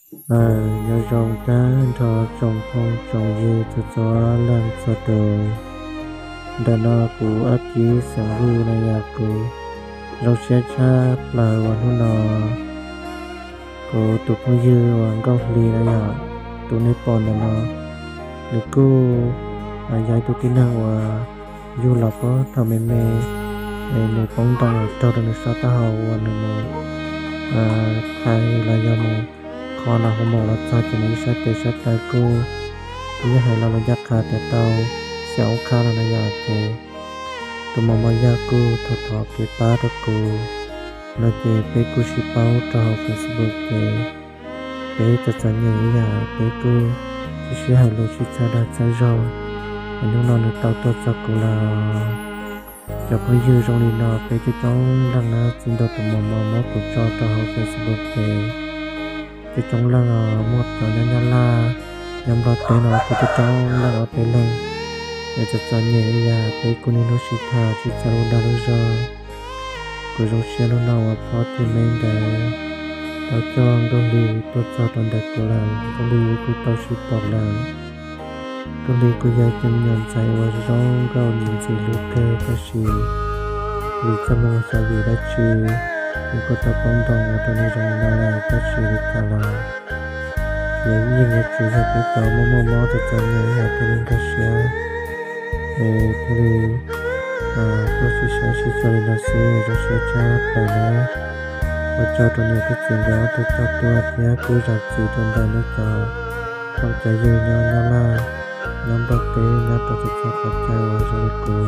Nyob zoo tag nrho tsoom phooj tsoom ywg txhua txhua leej txhua tus. Ntawm no kuv Ab Kib xeem Vwj no yog kuv zoo siab tshaj plaws uas hnub no kuv tus phooj ywg uas Nkauj Hli no yog tus nej pom ntawm no, nws kuj yog ib tug tib neeg uas yug los puag thaum me me, es nws poob ntoo uas raug rau nws sab taub hau uas nws mus thais los yog mus kho los hu mos los txog ces nws ib sab tes sab taw kuj, kuj yeej hais lo lus ncaj qha tias tau xiam oob qhab los no yog ces tus mos mos yawg kuj thov thov kev pab rau kuv no ces peb kuj sib paub rau hauv Facebook ces peb txom txom nyem ib yam peb kuj sib sib hais lus sib txhawb dag txhawb zog, es hnub no nws tau tuaj txog kuv lawm. Cov phooj ywg zoo li no peb coob coob leej na, txij ntua tus mos mos muab kuv tso rau hauv Facebook ces coob coob leej os, muaj cov nyob Nyab Laj, nyob Nplog teb no kuj coob coob leej ob peb leeg. Es txom txom nyem ib yam peb kuj niaj hnub sib tham sib txhawb lub dag lub zog. Kuv zoo siab hnub no uas Phob thiab Meb nkawd tau coj Nkauj Hli tuaj txog rau ntawm kuv lawm, Nkauj Hli kuj tau sib pom lawm. Nkauj Hli kuj yog ib tug me nyuam ntxhais uas zoo nkauj ntxim ntxim hlub kawg tab sis vim txoj hmoo xyov vim dab tsi nws kuj tau poob ntoo ua rau nws zoo li no lawm tab sis li cas los yog yeej yuav tsum yog peb cov muaj muaj mob txom txom nyem yog thiaj li nkag siab, es thiaj li tuaj sib saib sib txuas li no xwb, zoo siab tshaj plaws na. Ua tsaug rau niam thiab txiv nkawd ob tug coj tuaj thiab kuj zam txim rau ntawm nej cov phooj cov ywg nyob Nyab Laj, nyob Nplog teb, nyob rau txhua txhua qhov chaw uas zoo li kuv.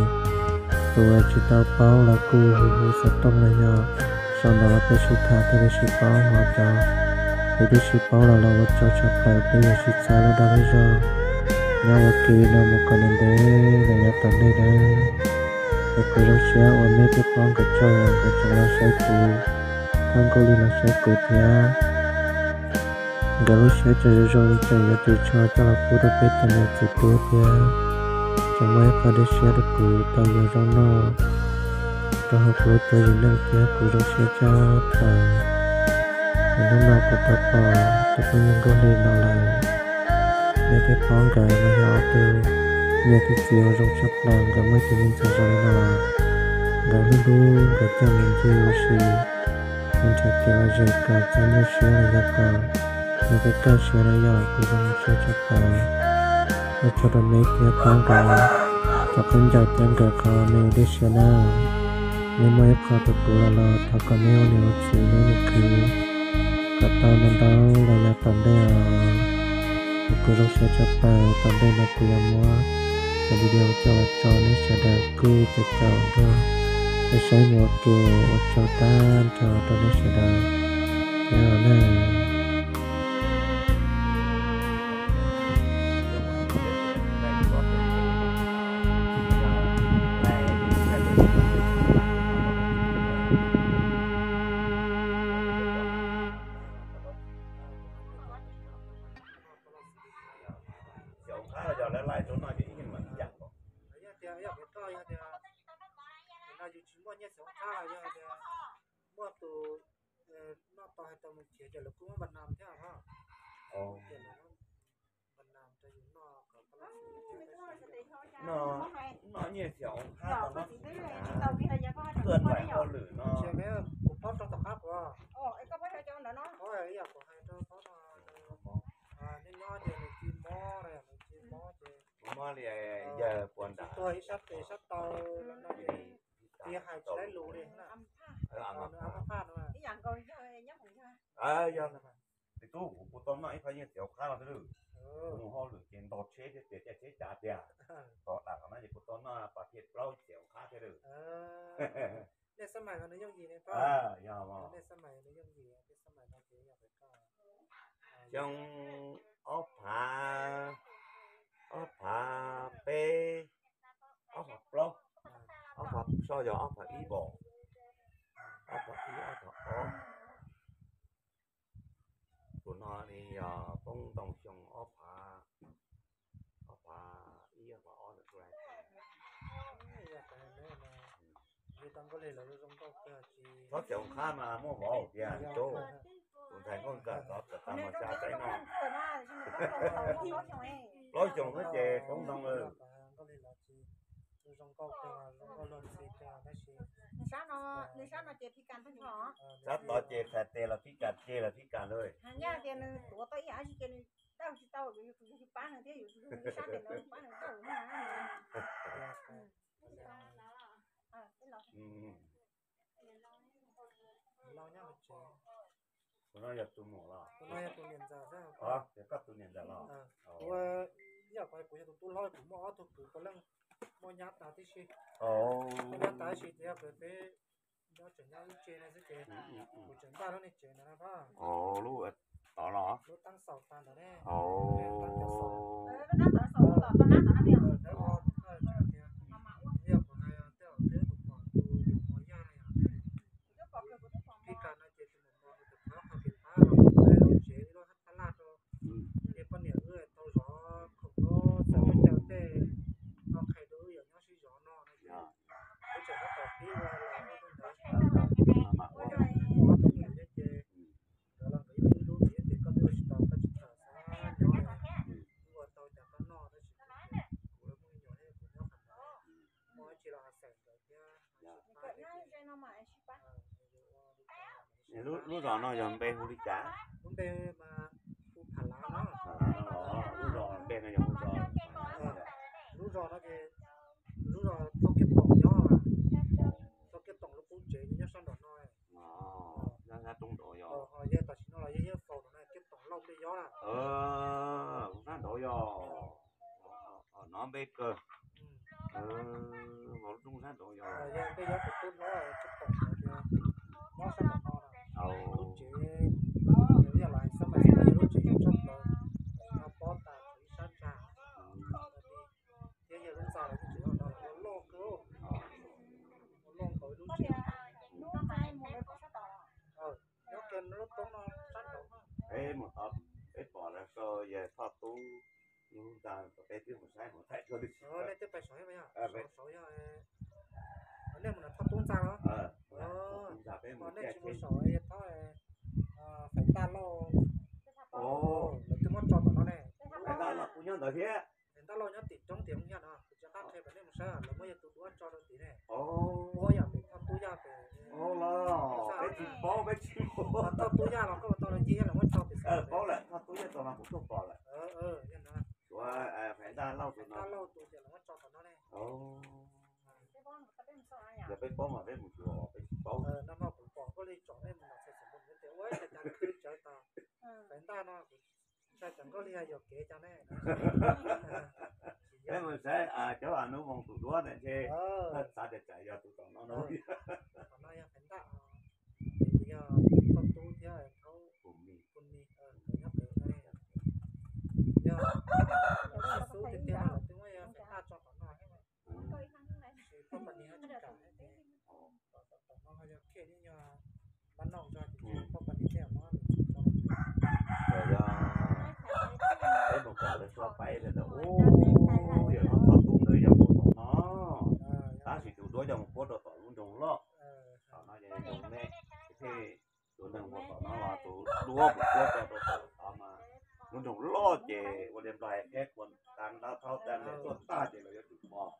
Tus uas tsis tau paub los kuj hu hu xov tooj los yog sau ntawv los peb sib tham thiaj li sib paub, ho cov uas twb sib paub los los ua tsaug tshaj plaws, peb yuav sib txhawb lub dag lub zog nyob ua ke no mus kom ntev ntev los yav tom ntej na. Es kuv zoo siab uas Meb thiab Phob nkawd tsaug uas nkawd tseem los saib kuv, thiab Nkauj Hli los saib kuv thiab. Nkawd lub siab tseem zoo zoo li tseem yuav ris tsho coj los pub rau peb cov niam txiv pub thiab. Tseem muaj ib qho dej siab rau kuv tau yog zoo noj rau hauv kuv lub cuab yim neej thiab kuv zoo siab tshaj plaws. Es hnub no kuv tau pom tus phooj ywg Nkauj Hli no lawm, Meb thiab Phob nkawd los yog ob tug niam txiv uas zoo tshaj plaws, nkawd muaj ib tug me ntxhais zoo li no, nkawd hlub hlub nkawd coj mus ncig ua si, mus nrhiav kev lom zem kom txhob nyuaj siab los yog kom nws kaj kaj siab no yog kuv zoo siab tshaj plaws. Ua tsaug rau Meb thiab Phob nkawd cov khaub ncaws thiab nkawd qhov me dej siab na. Meb muaj ib qho rau kuv los los thov kom Meb ua niam ua txiv Meb mus khwv kom tau ntau ntau los yav tom ntej os. Es kuv zoo siab tshaj plaws, tom ntej no kuv yuav muab cov video coj los tso neb sawv daws kuj caum caum nrog saib saib mus ua ke. Ua tsaug tag nrho rau neb sawv daws thiab na. Xyov qab los yog lawv laij rau noj ces ib nyuag mas ib yam nkaus. Yog tias, yog tias koj, yog tias no yus tsis muaj nyiaj xyov qab los yog tias muaj tus noj tau hais tau mus khiav ces lawv kuj muab npas nas thiab os. Ces lawv npas nas rau yus noj kom noj nyiaj xyov qab tau noj xwb. Tuaj nraim hauj lwm no. Kuv paub rau tom qab puas? Ib yam kuv hais rau paub no, nej nyob ces nws tsis mob, nws tsis mob ces mob li yawg puas nram tuag ib sab tes sab taw los no ces hais tsis laib lus li na. Nws a phaj no. Yog, tus tub kuv kuj tau noj ib phab nyiaj txiv hauv qab no thiab. Kuv mus hauj lwm ces ntog tsheb thiab tias caij tsheb cav tiag, tos dam qhov no ces kuv tau noj pas thiaj plaub txiv hauv qab thiab lawm. Nej xab mais no nws yooj yim ne, yog, nej xab mais nws yooj yim, nej xab mais no ces yog pem koj. Xyoo ob phav, ob phav peb, ob phav plaub, ob phav soj yog ob phav ib npaum, ob phav ib ob phav ob. Tus no nws yog poob ntoo xyoo ob phav, ob phav ib ob phav ob ntawm tuaj. Txhob txiav qhab mas muaj vauv tias tus Ntxhais Nkauj Nkawm tod tawm tas mos tsa peb no. Plaub xyoos xwb ces poob ntoo lawm. Sab tod ces phij kas tag nrho. Sab tod ces txhais tes los phij kas, ceg los phij kas lawm. Nyaj tias nws tuav tau ib yam dab tsi ces nws dawj tsis tau, yus tsum yog yus pab nws thiab yus tsum yog yus sab tes ntawd yus pab nws dawj na. Tus no yog tus muam los? Tus no yog tus niam ntxawm xwb. Yog koj tus niam ntxawm los? Kuv, yog kuv yog tus tub hlob, kuv muaj ob tug kwv puav leej muaj nyab tas tib si. Muaj nyab tas tib si ces yog peb nyob tseem nyob ib tsev no xwb ces kuv tseem npaj lub niag tsev ntawd na pab. Lub tod los? Lub tab xaus tas ntawd ne. Yog kuv hais tej zaum peb tus pom tus mus yaj na yom, phij kas no ces tus mus mos tus thawb qhov kev thab los kuv lub tsev ib lub tab laj rau. Ces poj niam wb tau zov khoom, txawm peb caw tej no qhais rau wb yam nyob sib zov no no ces wb tseem tab tom pib ua los ua ntawd. Ob tug kwv thiab ces nkawd los nkawd yeej ib lub, nkawd yeej tias koj twb ua tsis tau koj tsis txhob xav nyob, wb ua tau cas koj noj, tab sis kuv, kuv lub me nyuam thiab kuv nyob qhov ntawd, muaj dab tsi los xav nkawd thiab. Lub zos no yog npe hu li cas? Lub npe mas hu Phav Lav no. Lub zos npe no yog hu zos. Lub zos no ces lub zos thauj kiab toom nyob, thauj kiab toom lub qub tsev nyob sab nraum no. Yog tam sim no los yog yeej faus rau no, kiab toom lauj tej yob na. Sab nraud yog no npe kawg. Lub rooj sab nraud yog, yog npe yob tus tub hlob kiab toom nyob sab nraum no. Lub tsev yog lawv xab mais xab mais yog lub tsev zoo tshaj plaws, no pob tas ib sab ntsag. Thiab yog lub ntxa lawv tseem ua loj kawg, ua loj nkaus lub tsev. Nyob kiag lub roob no sab nraud. Peb mus tod peb pom lawv sau yawg Thoj Tub lub ntxa, peb twb mus saib mus thaij txhua tus. Nej twb pais saud, saud yog nej mus nram Thoj Tub ntxa los? Ntxa peb mus, nej tsis mus saud yawg Thoj, Faiv Ntaj Lauj, lawv twb muab tso tom no ne. Faiv Ntaj Lauj kuj nyob ntawd thiab. Faiv Ntaj Lauj nyob tim roob tim Hoob Yaj no, kuv tsis qab qhia kom nej mus saib, lawv muab yawg tus duab tso rau tim ne. Ua yam pem Thoj Tub Yaj pem. Los peb tsis paub, peb tsis paub. Thoj Tub Yaj los koj tau los ncig lawv muab tso pem. Paub lawm, Thoj Tub Yaj tau mas kuv tuaj pom lawm. Yog no. Ua Faiv Ntaj Lauj tus no. Ntaj Lauj tus ces lawv muab tso tom no ne. Yog peb paub mas peb mus xyuas, peb tsis paub. No mas kuv pom koj li tsom nej mus nram Xais Xus Npus, nej tias ua cas khwv tsawv tas. Faiv Ntaj no kuv ntshai tsam koj li yuam kev cas ne. Peb mus saib cov Hnub Voos tus duab ntawd ntshe, xav tias tsam yog tus tom no no. Qhov no yog Faiv Ntaj, yog Thoj Tub thiab Thaub Pus Mis, nkawd nyob pem no. Yog xub tiag tiag lawm twb muab yog Faiv Ntaj tso tom no thiab. Tab sis Paj Pas Nis tsis kam, tom no yog Khej Nib Nyuag Npab Nauj zog ces Paj Pas Nis thiaj muab tso. Yog peb mus pom lawv suav paib tias ntawd, ub, yog Thoj Tub ntawd yog mus tom no, tab sis tus duab yog mus puab rau tom lub nroog loj. Tom no yog nroog me, thiaj tus neeg mus tom no los tus duab mus puab rau tom no mas lub nroog loj ces ua li Nplog hais qheb qua tang dab thaub tag nrho tuaj tag ces lawv yuav tsum pom.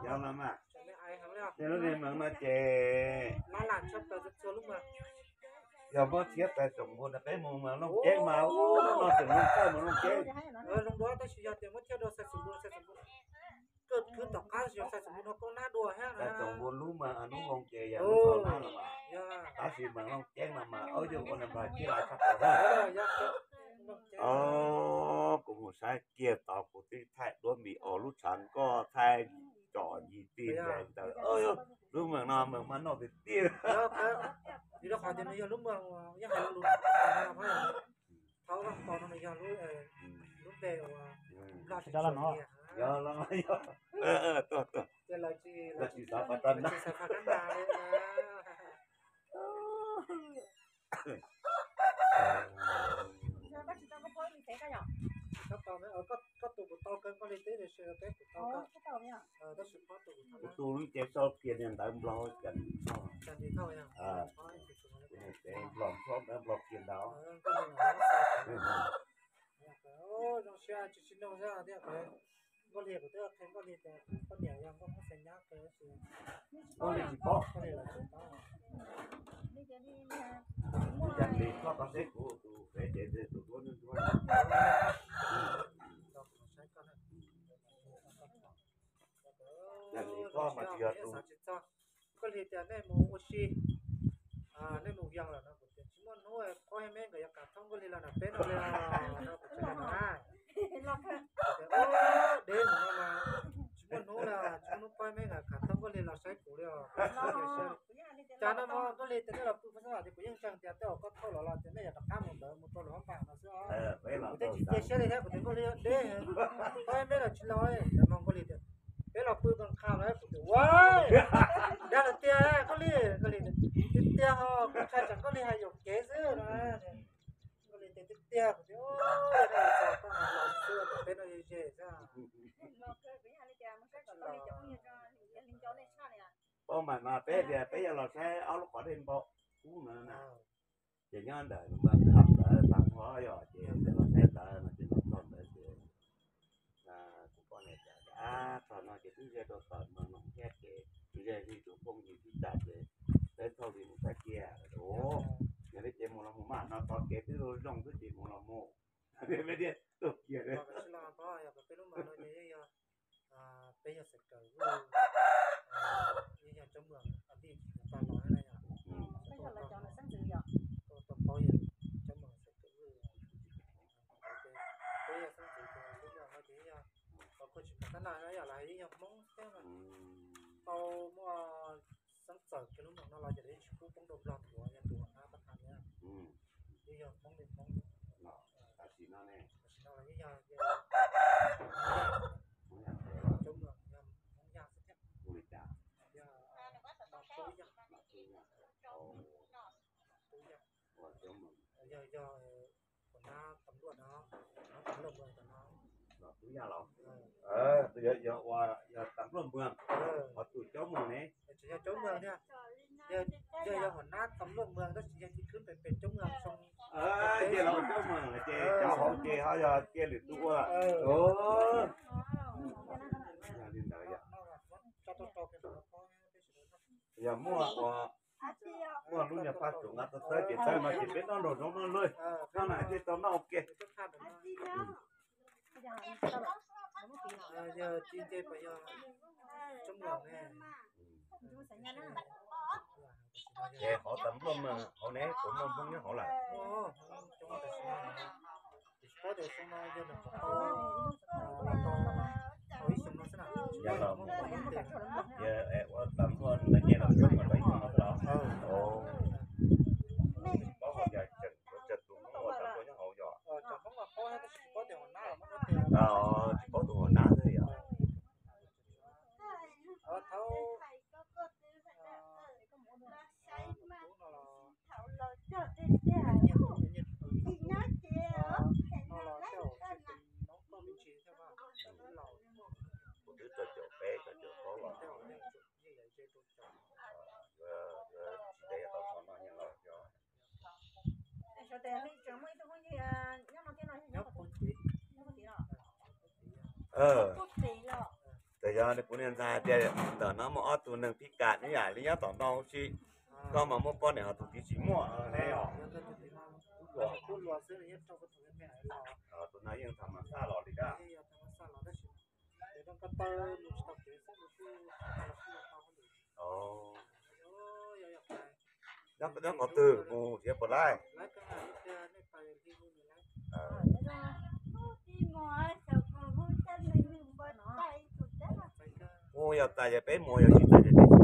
Yog mas, tej lub niag mees no ces yog muab thiab tais tsoom npua no peb mus mas Looj Ceeb mas ub no tseem Looj Txawj mus Looj Ceeb. Tais tsoom npua lub mas Hnub Voos ces yog Hnub Voos na los mas, tab sis mas Looj Ceeb no mas ub yog ua nws npag kiag los tshaj tawm na. Kuv mus saib kiag tod kuv twb thaij duab mis os, lub tshav nkoj thaij tsom yig tig ntawd. Lub mees no mees maj noj tiag tiag. Vim rau qhov tias nws yog lub mees, yog hais lus, thaum ub tau no nws yog lub, lub npe uas Nplog tsis tshua hais. Yog los yog, tuaj tuaj, lawv tsis xav pab tag na. Koj tus kuv tau kawg, koj li teb tias sawv daws peb kuv tau kawg. Kuv tus ces sau kiag niag ntawv Nplog Cas Lis Thoj. Ces Nplog Nplog Nplog kiag ntawd. Zoo siab tsis tsis nug thiab. Nkauj Hli kuv twb qhia Nkauj Hli tias poj niam yog Nkauj Hmoob Xeem Nyab, Nkauj Hli tsis paub. Cas Lis Thoj tau seb kuv tus pem ces tus duab ntsuab. Cas Lis Thoj mas tsis yog tus. Nkauj Hli tias nej mus ua si, nej mus yog lawm no, kuv tias tsis muaj hnub Pob Yab Meb nkawd yuav kam thoob Nkauj Hli los nram peb no li no, kuv tias deb mus no mas tsis muaj hnub li, tsis muaj hnub Pob Yab Meb nkawd kam thoob Nkauj Hli los saib kuv li os. Cas no mas Nkauj Hli tias nej los pw peb xwb los tias kuv yeej ntseeg tias tej uas koj thauj los los tias nej yuav rov qab mus ntawd mus rau lawv pam no xwb os. Kuv thiaj tsis cia siab li thiab, kuv tias Nkauj Hli deb, Pob Yab Meb los tsis los, Nkauj Hli tias peb los pw tau qha lawm, kuv tias ua, dag lawm tiag Nkauj Hli, Nkauj Hli tias tiag tiag ho, kuv tshaj tsam Nkauj Hli hais yuam kev xwb no. Nkauj Hli tias tiag tiag, kuv tias txog koj los xwb, peb no ze ze xwb. Paub mas mas peb tias peb yuav los saib ob lub qhov dej npau ub no na. Ces nyob ntawm npawg Kham ntawd tag nrho yog ces los saib ntawd no ces los txog ntawd ces kuv poj niam tias, ab, txog no ces twb ze rau tawm mus no thiab ces twb ze li tus phooj ywg tib tas ces peb thauj li mus saib kiag. Yog li ces mus los mus mas no tog kev twb zoo xwb ces mus los mus. Peb thiaj tuaj kiag. Peb yog xeem Kawm Vwj, yeej yog Coob Mws, a, tij tag los na yog. Peb yog xeem Kawm Vwj, peb yog xeeb ntxwv ces lub zos no ces yeej yog, los kuj tsis pom tab naj yom, los yeej yog Hmoob thiab no. Tau muaj xeeb txawm kiag lub zos no los ces lawv yeej tsis pub poob rau Nplog tus, yog tus uas nab pab tham thiab. Yeej yog Hmoob li Hmoob. Tam sim no ne, tam sim no los yeej yog Coob Mws, yog Hmoob Yaj xwb thiab. Yog Nom Tub Yaj, Tub Yaj, yog, yog ua nab tam luaj no, nab tam luaj mus tam no. Nom Tub Yaj los, yog ua, yog tam luaj mus, ho tus Coob Mws ne. Tsis yog Coob Mws thiab, yog, yog, yog ua nab tam luaj mus tab sis yog tus khwb pem pem Coob Mws xoo. Ces los Coob Mws ces cov hauv ces ho yog cia lwm tus ua. Yog li ntawd yog. Yog muaj ua, muaj lub nyuag paj tsuv nqa tau txawb ces txawb no ces peb noj nrog zoo noj lawm, noj na thiaj tau noj ua ke. Yog tsis nce pas yog Coob Mws ne. Ces hauv tam luaj mus hauv ne, kuv muaj Hmoob nyob hauv lawm. Yog los, yog ua tam luaj ntawd nce los Coob Mws tau ib xyoos no los. Tsis paub hais tias tseem tshuav tsawg tus Hmoob ua tam luaj nyob hauv yom. Tsis paub tus hauv nab xwb yom. Kuv twb tau caum peb tau caum plaub los, tsis ntev tau txog no nyob los yog. Tes yog kuv niag ntxhais hais tias ntawm no muaj ob tug neeg phij kam ne yom, li nyob tom no huv si, koj mas muaj poj niam ho tus txiv tsis muaj ne yom. Tus no yeej tham mas xaj los li dab. Nyob qhov twg mus thiab puas laij? Mus yog tas yog peb mus, yog tsis tas yog peb tsis mus.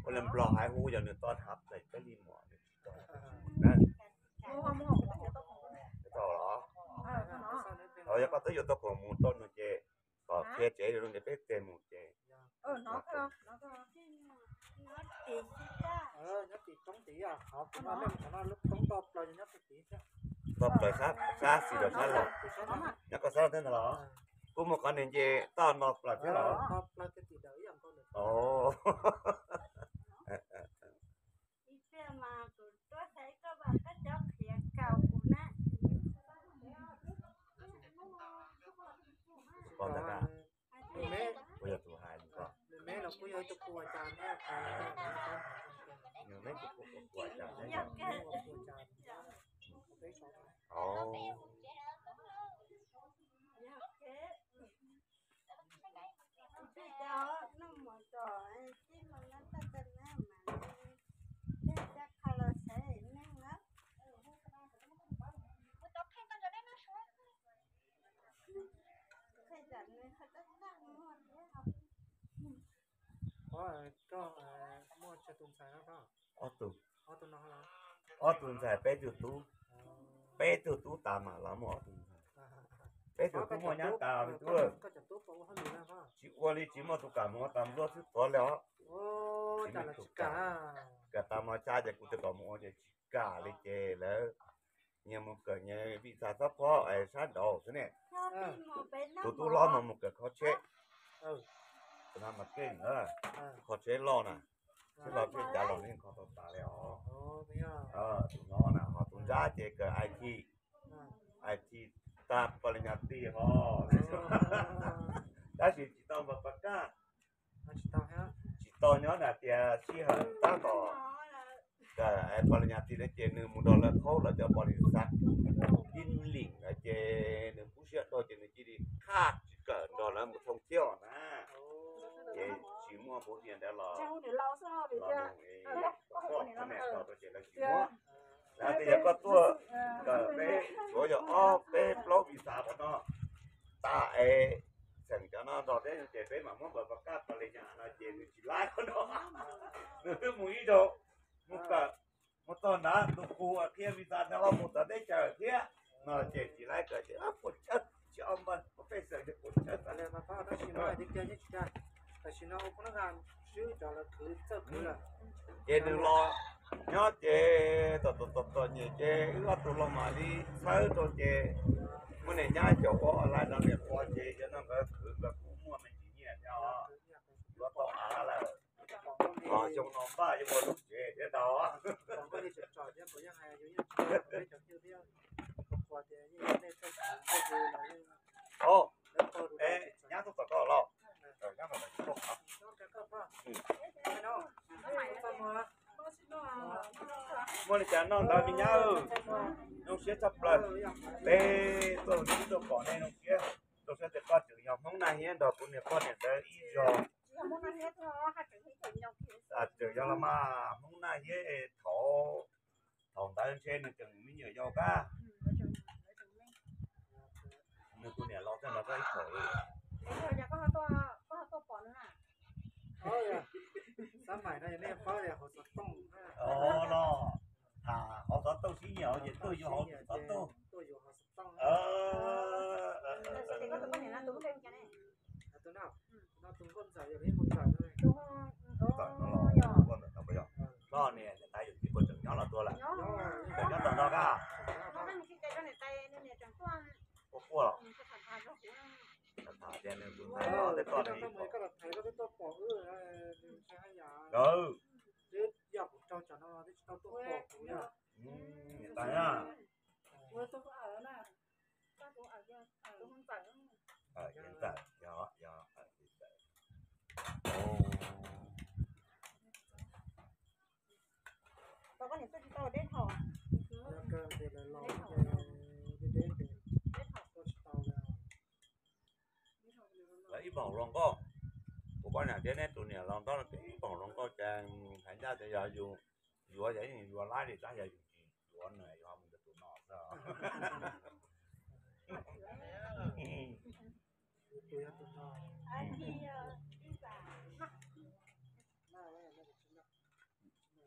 Ua li Nplog hais hu yog nws tau hnav pes peb li mus. Tau los, yog koj twb yuav tau khoom mus rau nws ces kom qhia tsev rau nws peb tes mus ces. Nyob tim roob tid, nyob tim roob tid, nyob tim roob toj plaws, nyob tim tid thiab. Toj plaws sab, sab xis los sab laug. Nyob koj sab laug thiab ntag los? Kuv mus qhov niag nce toj no plaws thiab los? Kuv yog tus hais li ko. Nws neb kuv kuv kuv kuv cas neb yog. Ob tug, ob tug ntxhais peb tug tub, peb tug tub tas mas lawv muaj ob tug ntxhais. Peb tug tub muaj nyab tas me tub. Tsis ua li, tsis muaj tus kam mus ua tas npluab xwb tuav li os. Tsis muaj tus kam, kam tas mos tshab ces kuv twb kom mus ua ces tsis kam li ces lawv nyias mus kawm nyias vim xav txhob phob es sab nraud xwb ne. Tus tub hlob mas mus kawm kho tsheb, mas kej na, kho tsheb loj na, tsheb loj tsheb cav los yeej kho tau tas li os. Tus no na ho tus nrab ces kawm I T, I T tag paj li nyas tij ho. Tab sis tsis tau npawg Pas Kaj, tsis tau nyob na tias sij hawm tab tom kawm paj li nyas tij na ces nws mus nrog lawv qhaub lawv cov paj li xav ib lim na ces nws pub siab dhau ces nws cia li khaj tsis kawm nrog lawv mus thooj thiab os na. Ces tsis muaj puv niam ntawd los los mus es koj niam rau ces lawv tsis muab. Lawv tias yog koj tuaj kawm peb tsuav yog ob peb plaub vim xav qhov no tas es tseem cov no nrog peb ces peb mam muab npawg Pas Kaj paj li nyas no ces nws tsis laib qhov no. Nws twb mus ib zaug, mus kawm, mus txog nrad tus qus qhia vim xav ntawd los mus tom teb chaws thiab no ces tsis laib kawm ces puas tshawj, tsis ob npawg professor ces puas tshawj. Ces nws los nyob ces tom tom tom tom nyem ces wb ob tug los mam li txhawb rau ces muab niam nyab caum ua online no niam pog ces yog no nkawd khwv nkawd kuj muaj me ntsis nyiaj thiab os. Yuav tau av lawm. Xyoo no npaj yuav ua lub tsev thiab tau. Nyab tuaj tom koj los? Nyab tuaj tom koj los? Muaj li cas noj ntawd me nyab, zoo siab tshaj plaws. Peb tuaj hnub tuaj pom nej zoo siab, rau siab tias koj tseem yog Hmoob Naj Hiab nrog kuv niam pog niam ntawd ib zog. Tseem yog los mas Hmoob Naj Hiab thaum, thaum ntawd ntshe nws tseem me nyuam yaus kab. Nws tus niam laus txog nrog koj ib thaum li. Os no, tham hauv xov tooj sib nyiam ces tuaj yuav hauv xov tooj. Ntxawm no los, ntxawm no yog, no niam niam tais yawm txiv puas tseem nyob los tua lawm? Tseem nyob tom no kab? Ua quaj los? Tham tias nws tus ntxhais no tej toj nws ib pom. Nkawd, niam tais na. Ntxawm, yog, yog ntxawm. Lawv ib pog hauv hluas nkauj, kuv poj niam thiab neb tus niam laus ntab no ib pog hluas nkauj ces hais ncaj tias yog yus yuav ces yeej yuav laib li tab yog yus tsis yuav nws yuav mus tus no xwb.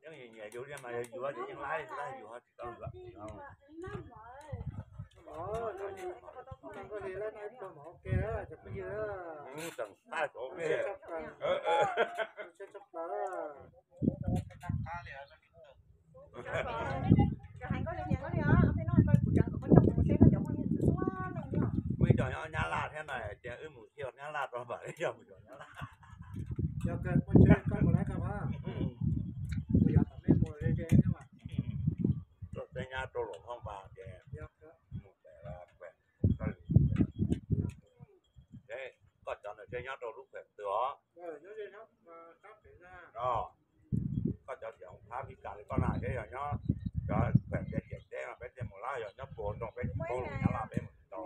Yeej nyiam yus li mas yog yuav ces yeej laib li tab yus ho tsis tau yuav. Tseem tab tov peb. Muaj ib co nyob Nyab Laj thiab na ces wb Yog mus yuav Nyab Laj. Yog kawg, muaj tsheb koj mus lawm koj mas. Kuv yuav tom nej mus ze ze thiab mas. Tuaj teb nyab rau Luam Phoj Npas ces mus pem khuem koj li. Koj cov ntawd tsheb nyob rau lub khuem twg os? Koj cov tias hauv phab Mis Kas li koj na, seb yog nyob cov khuem tias tiam teb no peb thiaj mus lawm, yog nyob puag nroog peb tsis paub lus Nyab Laj peb mus tsis tau.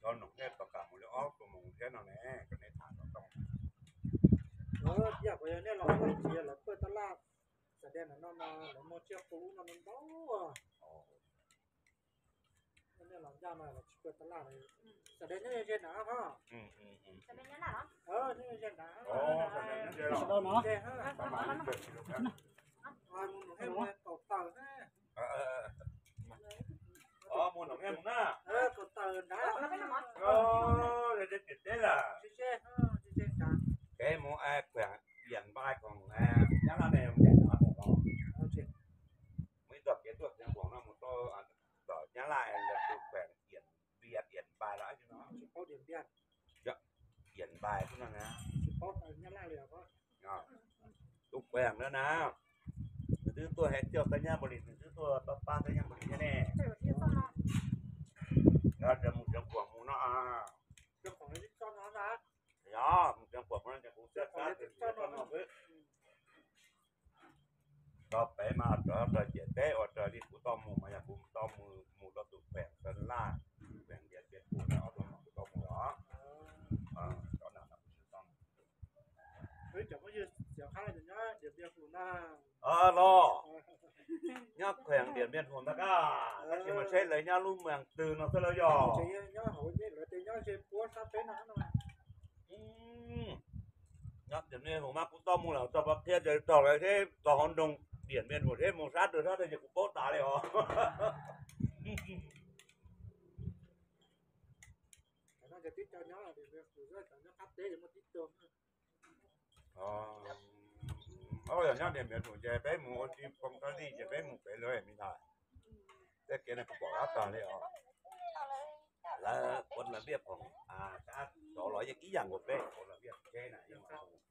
Cov noom thiaj tau kam mus li ob tug moos thiab no ne, kom nej tham tau tau. Yog kuv yog nej los txiv lawv pawj tab laj, xam dej no no lawv muaj tsiaj qus no ntau. Nej los ncaj no los tsis pawj tab laj, xam dej nyob ze nrad ho. Nyob ze nrad. Mus num thiab mus kaum tawm na. Mus num thiab mus na. Kaum tawm nrad. Tiam teb lawm. Kev mus khuem Ias Npai khoom Nyab Laj ne, mus ib txoj kev tuaj Xeev Khuam no mus rau tom Nyab Laj lawv tus khuem Ias Npai los tsis paub Ias Npai xwb no na. Tus khuem na na, nws twb tuaj hais tias tau nyab npaum li, nws twb tuaj tau pab tau nyab npaum li thiab ne. Yog mus Xeev Khuam mus no. Yog mus Xeev Khuam mus no ces kuv txhaj txhab tus khuem no xwb. Tau pem mas rov raws ciam teb uas raws li kuv tau mus mas yog kuv tau mus, mus rau tus khuem Xeev Laj, khuem Ntias Tias Pus no ob tug no kuv tau mus os. Cov na no kuv tsis tau mus. Los nyob khuem Ntias Tias Pus ntag kaj, tab sis mas seb lawv nyob lub moos twg no xwb lawv yog. Nyob Tias Tias Pus mas kuv tau mus lawm txog Phav Qhia ces txog lawm seb txog hauv nroog Tias Tias Pus seb mus sab twg sab twg ces kuv paub tas li os. Yog nyob Tias Tias Pus ces peb mus ua si phoos koj li ces peb mus pem lawv me ntag. Tej kev no kuv pom qab tag li os. Lawv ua lawv liaj phoom, sab tod los yeej ib yam nkaus peb ua lawv liaj tsheb na, yeej ib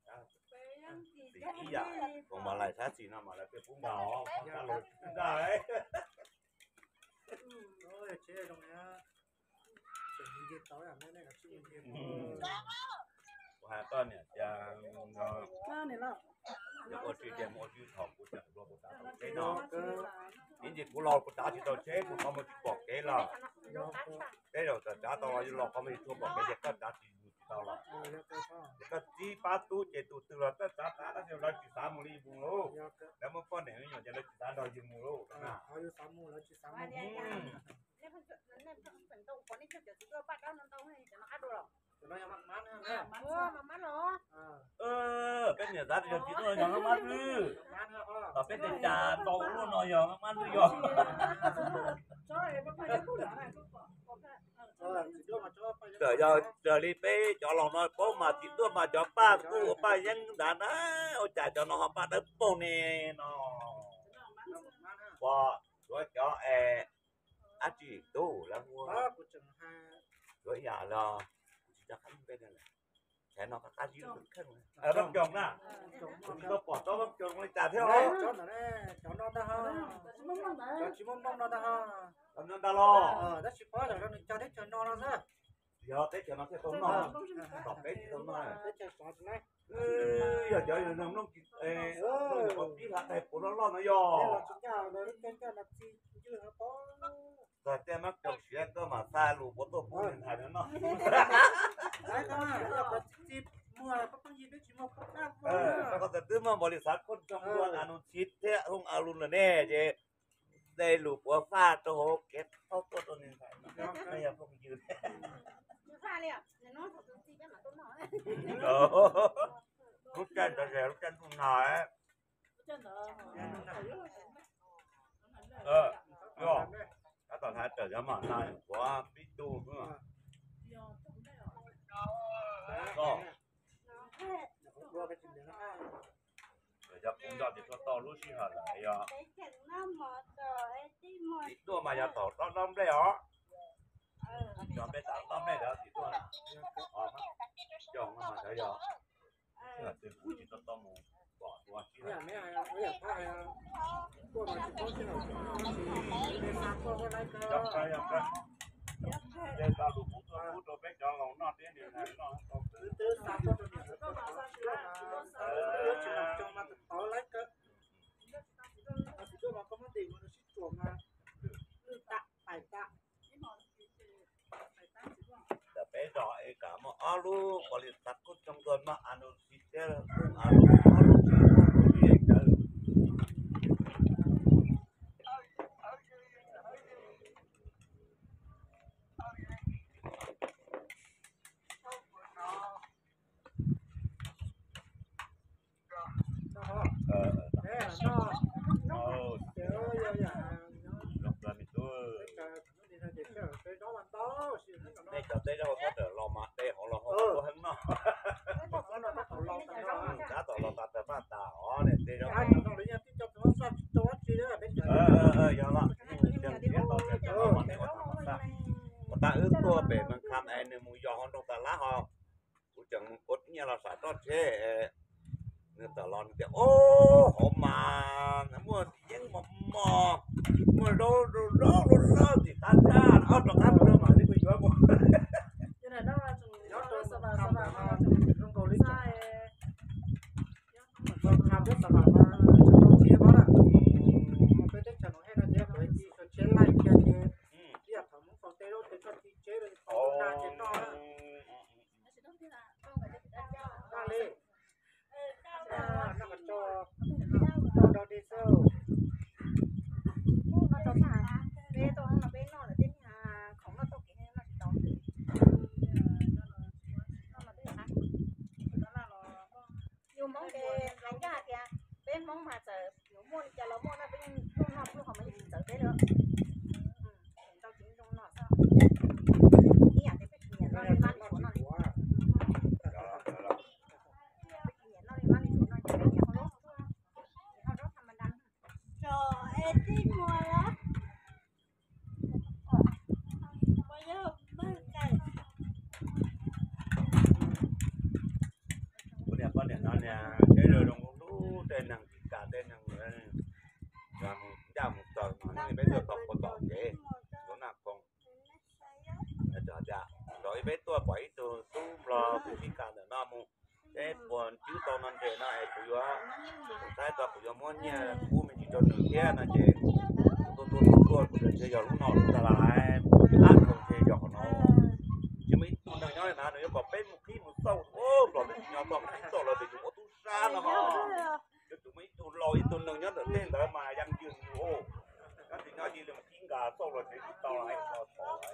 yam, txiv ib yam, koom mas lais sab xis no mas lawv peb pub nkaus, sab los pub nkaus. Kuv hais koj niam tias yog ua si ces mus ua si thaum kuv tseem hluas kuv tav tau tsheb no. Ib ntsis kuv laus kuv tav tsis tau tsheb kuv qhov muag tsis pom kev lawm. Tej zaum txawm tav tau los yus laus qhov muag tsis tshua pom kev ces koj tav tsis mus tsis tau lawm. Ces koj txib pab tub ces tus twg los txawj tav tav tab sis lawv tsis xav mus li yus mus lauj. Lawv muaj poj niam me nyuam ces lawv tsis xav nrog yus mus lauj. Peb niam xav tias yog txiv duaj yog mab nwj, peb tias cas tau ua luaj no yog mab nwj yog. Txawm yog raws li peb cov laus no paub mas txiv duaj mas cov paj kuj ua paj yeeb ntawd na, ua cas cov no ho paj dawb paug ne no. Pom suav cov es dab tsi tub lawv hu, suav ib yam los kuv tsis nco qab peb ne. Thaum no qab qab zib lub kheej, Vaj Coog na, kuv tsis tau pom tsob Vaj Coog li cas thiab os. Cov no ntag, cov tsis muaj nplooj no ntag, cov no ntag los. Tab sis paub yog nws cog teb chaws no no xwb. Yog teb chaws no thiaj tau noj, tom peb tsis tau noj. Yog cov yog nplooj tsis, nplooj pib hla tais puav loj loj no yog. Txog tej Vaj Coog siav koj mam xa lus puav tuaj pub nws hais no noj. Koj txawm twb muaj npaum li xav koj tso ntua nas nus txhiv thiab hooj a lus lawm ne ces de lus puav faj rau hauv kev thaub tuaj rau nws hais no yog phooj ywg. Lub caij ntawd ces lub caij ntuj nag. Tab tom hais raws cov mam nag puav pib tu xwb. Koj, Yog kuv nco tsis tau lub sij hawm lawm yog tim tuaj mas yog thaum dob dob nplej os. Yog nplej tas dob nplej lawm tim tuaj. Coj no mas xyov yog sij hawm twg kuv tsis tau tau mus pom dua sij hawm. Yog kawg, yog kawg. Tej tau lus kuv tuaj pub rau peb cov laus noj thiab niam noj tau. Tam peb zos es kam muaj ob lub pos lis tas kub coob ntuag maj a nus tsis thiab lub a lub ob lub tsis muaj lub tsis cawv. Nej cov teb zaub sab tawm los mas de hauv los hauv tuaj heev no. Sab tom los tas tawm paj tas os, nej tej zaub. Yog los, ua tas wb tuaj pem Mes Kham es nws mus yos hauv nroog tas lab ho, kuv tseem mus ua nyiaj los sam toj tsheb. Nws tawm los nws tias, o, hauv mas muaj txiv yeeb mos mos, muaj zaub zaub zaub tim qab tshab, ob rov qab mus rau mam li mus yuav mus. Peb teb chaws no hej no ces peb tib sawv tsheb laij kiag ces ib yam thaum Hmoob faus tej zaub ces txoj ci tseb rau thaum na ces noj na. Daj li, noj qhov tso, noj rau dej xwb. Peb tau no peb noj lawm tej niag khoom noj tau kev noj tsis tau. Yus Hmoob ces hais ncaj hais tias peb Hmoob mas txawm yuav muaj li cas los muaj no, peb yeej noj pluj hauv mas yeej tsis txawv peb li. Tau tsis zoo no xwb. Ib yam tias peb tsis nyiam noj li mab li suav no li. Peb tsis nyiam noj li mab li suav no ces peb nyiam hauv lub tuaj, nyiam noj zaub tham ma da. Tso es tij muag los. Kuv niam poj niam no niag tsheb zoo zoo lub lub, tej neeg tsis kam tej neeg ncaj mus txawm mas peb tuaj tau puas tom kev, yuav naj koog. Txawm tias thaum ib peb tuaj pom ib tug tub nplog pib kam ntawm no mus, peb puas ntsib tau no ntses no es kuv yuav saib tau kuv yuav muab nyiaj pub me ntsis rau nws thiab no ces kuv tuaj tuaj tuaj tuaj kuv tseem ntshe yog lub no lub ntawd lawm, kuv tseem ab tau ntshe yog qhov no. Tsis muaj ib tug neeg nyob li na nws yuav kom peb mus qhib mus xauj, nplog twb tsis nyob txog qhib xauj los tias yus ua tub sab no ho. Yuav tsum muaj ib tug laus ib tug neeg nyob ntawm tej ntawd mas yeej yws yus, nyob tsis nyob cia li mus qhib nkag xauj los tsev tsis tau lawm, tau tau lawm.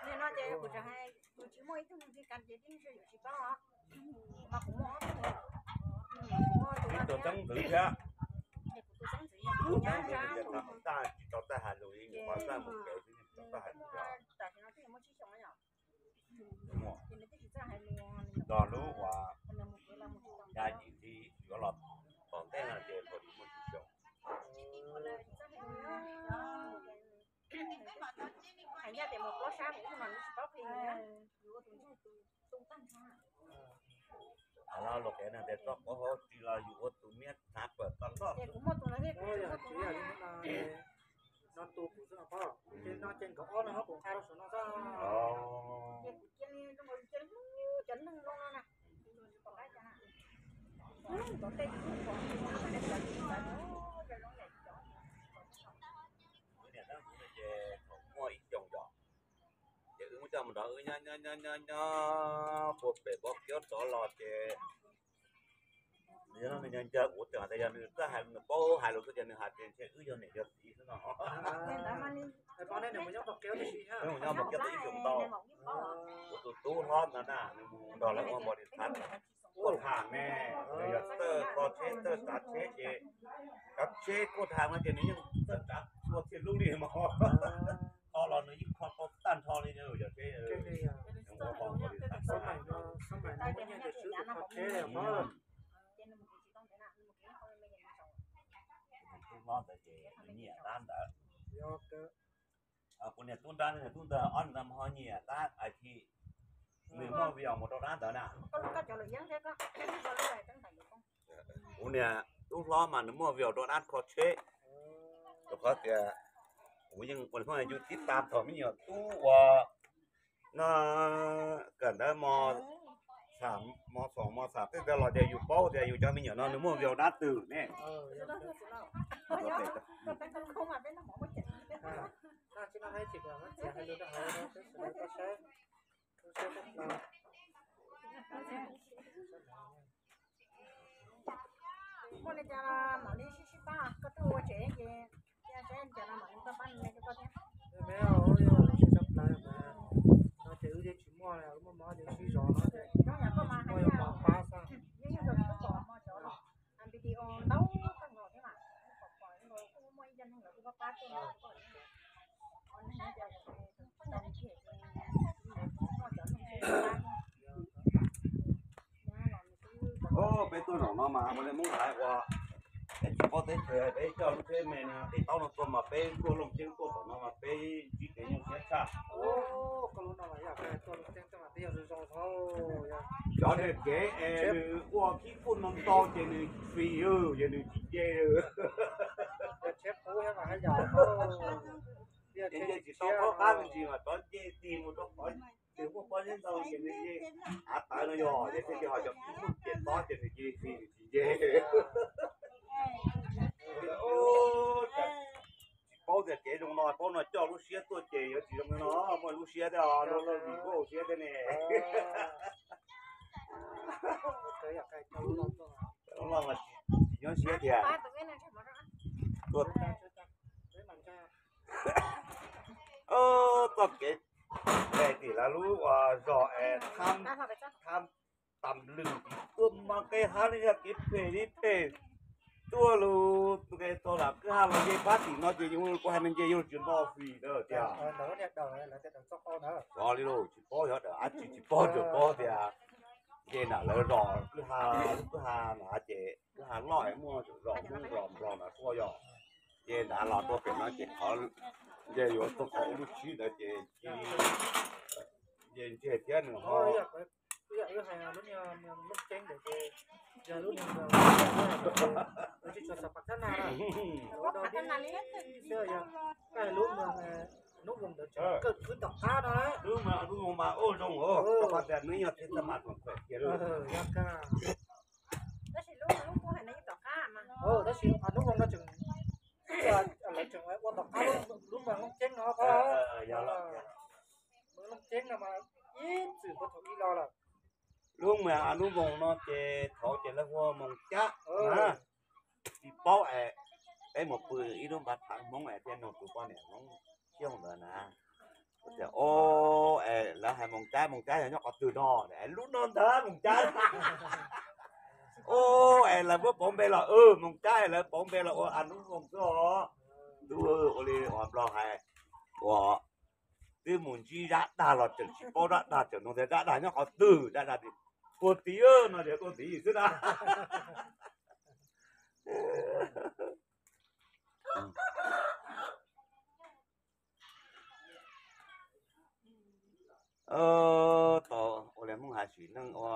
Nim no ces kuv tseem hais kuv tsis muaj ib tug neeg li kas ces tib ntshe yus tsis paub os, mas kuv muaj ob tug, kuv muaj tus txeeb ntxwv thiab, kuv tus txeeb ntxwv yog kuv nyab zab, tsis tau txawj hais lus li, kuv muaj tam sim no twb muaj tsib xyoos yom. Los lub uas ya yim li yuav los tom ntej no ces thaum tsis muaj tsib xyoos. Hais ncaj tias mus plob sab mus ub no tsis paub qhia, yus ua tus ntseeg tus tu tag nrho. Los luag kev neeg tias txoj qub hauv tsis los yus ua tus miab hnav pawm tag nrho. Ces kuv muaj tus no thiab, kuv muaj tus no thiab. No tus kuv xwb os, ces no ces nkawd ob no kuv nqa rau saum no xwb. Ces kuv cia li zoo nkaus cia li hlub cov neeg zoo no na. Tom tej kuv hlub pom, ces thaum muaj ib xyoos yom, ces wb muab coj mus nrog wb nyob nyob nyob nyob nyob puag pem Npov Kiab rov los ces Yog no nws nco nco kuv tseem tias yog nws txawj hais, nws paub hais lus xwb ces nws hais tias ntshe wb yog niam yog txiv xwb no. Nyob mus kiag tau ib xyoos ntau, kuv tus tub hlob ntawd na, nws mus nrog lawv ua npau li thav kuaj tham ne, nws yog txawj kho tsheb txawj tsav tsheb ces cov tsheb kuaj tham no ces nws yeej txawj tsav txhua txhia lub li mas. Kho los nws yeej kho tau tag nrho li yog tsheb. Tub hlob ntawd ces nws nyiam dab ntawd. Kuv niag tub nrab, niag tub ntawd ob niag ntawd mas ho nyiam dab IT. Nws muaj view mus rau dab ntawd na. Kuv niag tub hlob mas nws muaj view rau dab kho tsheb. Rau qhov tias kuv yeej ua li phooj ywg tib tag thaum me nyuam tub uas no kawm ntawv mos xam mos xam tej ntawd los ces yus paub tias yus cov me nyuam no nws muaj view dab twg ne. Muaj li cas mam li sib sib pab, koj twb ua tsev ces cia seb cas no mam li koj pab me rau koj thiab. Me, yog tsis tshaj plaws mas no ces wb yeej tsis muaj, wb muaj mob ces wb sib zov no ces muaj yuav mov pab xwb. Yeej yog tub pom mos cov los video ntau kawg nkaus thiab mas, pom pom kuj muaj ib co neeg lawv kuj pab pab tuaj no. Peb tuaj zaum no mas ua li Hmoob hais ua, peb tsis paub teb chaws peb coj lub tsheb me no tis taub no tuaj mas peb tuaj Looj Ceeb tuaj tom no mas peb ntsib kev nyuaj siab tshaj. Cov niag kev es nws ua khib kuj no ntau ces nws fis, yog nws tsis nce. Nce tsis tau qhov qab me ntsis mas rov nce tig mus rau qhov twg muaj pob zeb ntau ces nws nce. Av tawv no yog ces thiaj li ho cov kib muaj ces tob ces nws nce fis nws tsis nce. Tsis paub tias kev zoo no paub no coj lub siab tuaj ces yuav tsis zoo no, muaj lub siab thiab os, lub lub vim kuj siab thiab ne. Lub no mas tsis nyob siab tiag. Txoj kev pem tim lawv lub zos es tham tam lwm tuaj mas kev hab li yog kev phem li phem. Tuaj lug nqes tau lam kwj ha los nce pab tim no ces kuv hais nws nce yug tsis nto fis ntawd tiag. Xyov li lus tsis paub xyov dawm dab tsi tsis paub tsuas paub tias nce nram lawv zos kwj ha, lub kwj ha na ces kwj ha loj es muaj zos Hmoob zos Nplog ntawd tuaj yog. Nce nrad los tuaj pem no ces qhov nce yuav tuaj pem lub tshib ntawd ces nce ntseg thiab nws ho lub mas Hnub Voos mas ua zoo os, rau qhov tias nws yog txiv txaj mas txom khuam kiag lawm. Tab sis Hnub Voos no tseem, lawv tseem ua tom qab lub mas Looj Ceeb no, Looj Ceeb no mas ib txwm puag thaum ub los lawm. Lub mas Hnub Voos no ces thaum ces lawv hu Moos Cab na. Tsis paub es peb mus pw ib lub npab phav Hmoob es thiaj nug tus poj niam Hmoob Xyooj ntawd na. Tias, o, es lawv hais Moos Cab, Moos Cab yog nyob qhov twg no? Lub no ntag Moos Cab. O, es lawv muab pauv npe los, Moos Cab es lawv pauv npe los ua Hnub Voos xwb os. Ntuj, ua li uas Nplog hais, uas twb mus ntsib zab dag los tseem tsis paub zab dag, tseem nug tias zab dag nyob qhov twg, zab dag tias tuag tid no tias tuag tid xwb na. Tau ua li Hmoob hais sim neej ua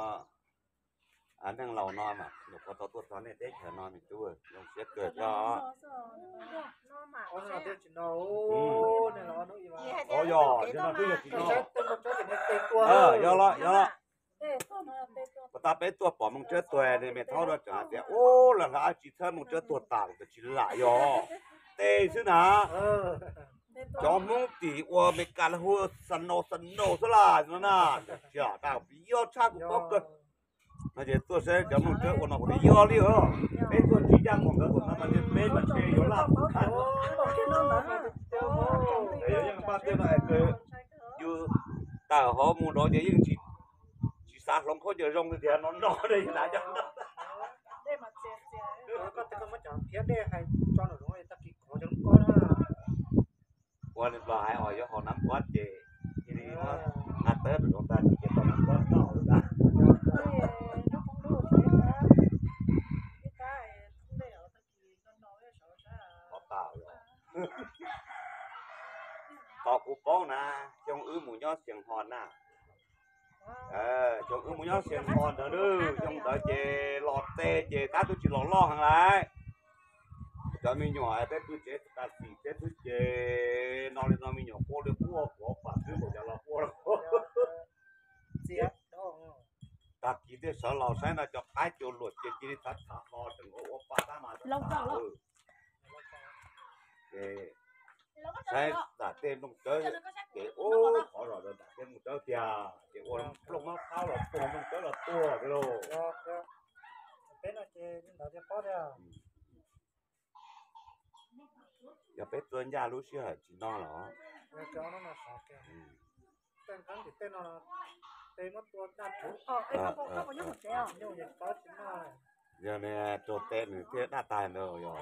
neej laus no mas nyuam qhuav tau tuaj txog nej teb chaws no me tub, zoo siab kawg thiab. Yog, yog no twb yog tsis no. Yog los, yog los. Puas tas peb tuaj pom Moos Tsawb tuag, me thaub no tseem hais tias, ub, lawv hla dab tsi txhawb Moos Tsawb tuag tas, tsis lam yog tej xwb na. Cov Hmoob tim ua Meskas lawv hu snow, snow xwb las no na. Tsis lam dab, yog tshaj kuv paub kawg. No ces tuaj saib cov Nplooj Tsawb ua no kuv twb yog li os. Peb tuaj tsis ncaj npaum nkawd ua no mas peb mas ntshe yuav laj kawg. Yog Nplooj Tsawb no es yus tawm hauv mus nrad ces yeej tsis xav hloov khaub ncaws zoo li tias no no dej tas cov no. Ua li Nplog hais os, yuav haus nab npab ces cia li muab nqa tawb rau tag ces tau nab npab noj lawm ntag. Qhov tas os, tos kuv paub na, xyoo wb mus nyob Xeev Hos na, xyoo wb mus nyob Xeev Hos ntawd, xyoo ntawd ces los tes ces tab twb tsis los loj heev lawm. Cov me nyuam peb pw tsev tas xim peb twb ces no li no me nyuam quaj li quaj, kuv pam twb npaum cas los quaj. Tag kis thiaj sawv los saib no cov qaib cua luam ces cia li txhav txhav ho tseem ua ua pa tab mas. Ces saib nram tej Nplooj Tsawb ces ub qhov zos nram tej Nplooj Tsawb tiag ces ua nplooj mab qhaub los tuag, Nplooj Tsawb los tuag lauj. Yog peb tuaj ncaj lub sij hawm tsis no los. Yog ne, rau tej nws thiaj daj tag ntawd yog.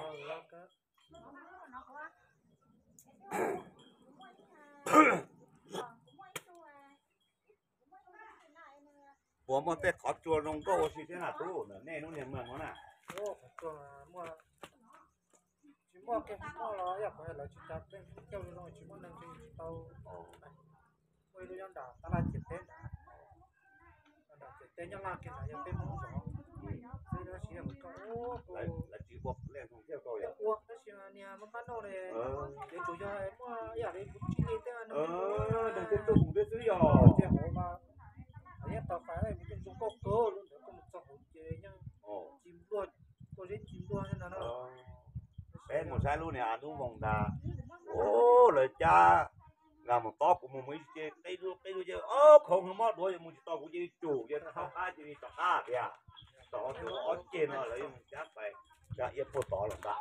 Puas muaj tej qhov tsua zoo nkauj ua si thiab na tub, ntawm nej lub niag mws no na? Tsis muaj kiag, muaj los yog kuv hais lawv tsis cas tej cauj zoo, tsis muaj neeg tsis tau. Muaj ib lub nyob nram tab laj ciam teb ntawd, nram ciam teb nyob laj kiag ntawd yog peb Hmoob zov xwb, tab sis yog koj ua, ua tab sis niag maj mab noj li, yuav tsum yog muaj ib yam li kuv tsis li tej no, tej tug mus tej xwb yog. Ces hauv mas yeej tau fais kuv tej zoo nkauj kawg, lub ntawd koj mus txog hauv ces yeej tsis npluag, koj zeb tsis npluag no na. Peb mus saib lub niag a dub voos ntag, ub lawv cab nkag mus tob kuv mus mus ib ce qeb lub qeb lub ces ob khoov mob duav yuav mus tsis tau kuv cia li tsum ces tau qab cia li rov qab tiag. Tom qhov twg ob ceg no lawv yeej cab fais cab iab puag tod los ntag.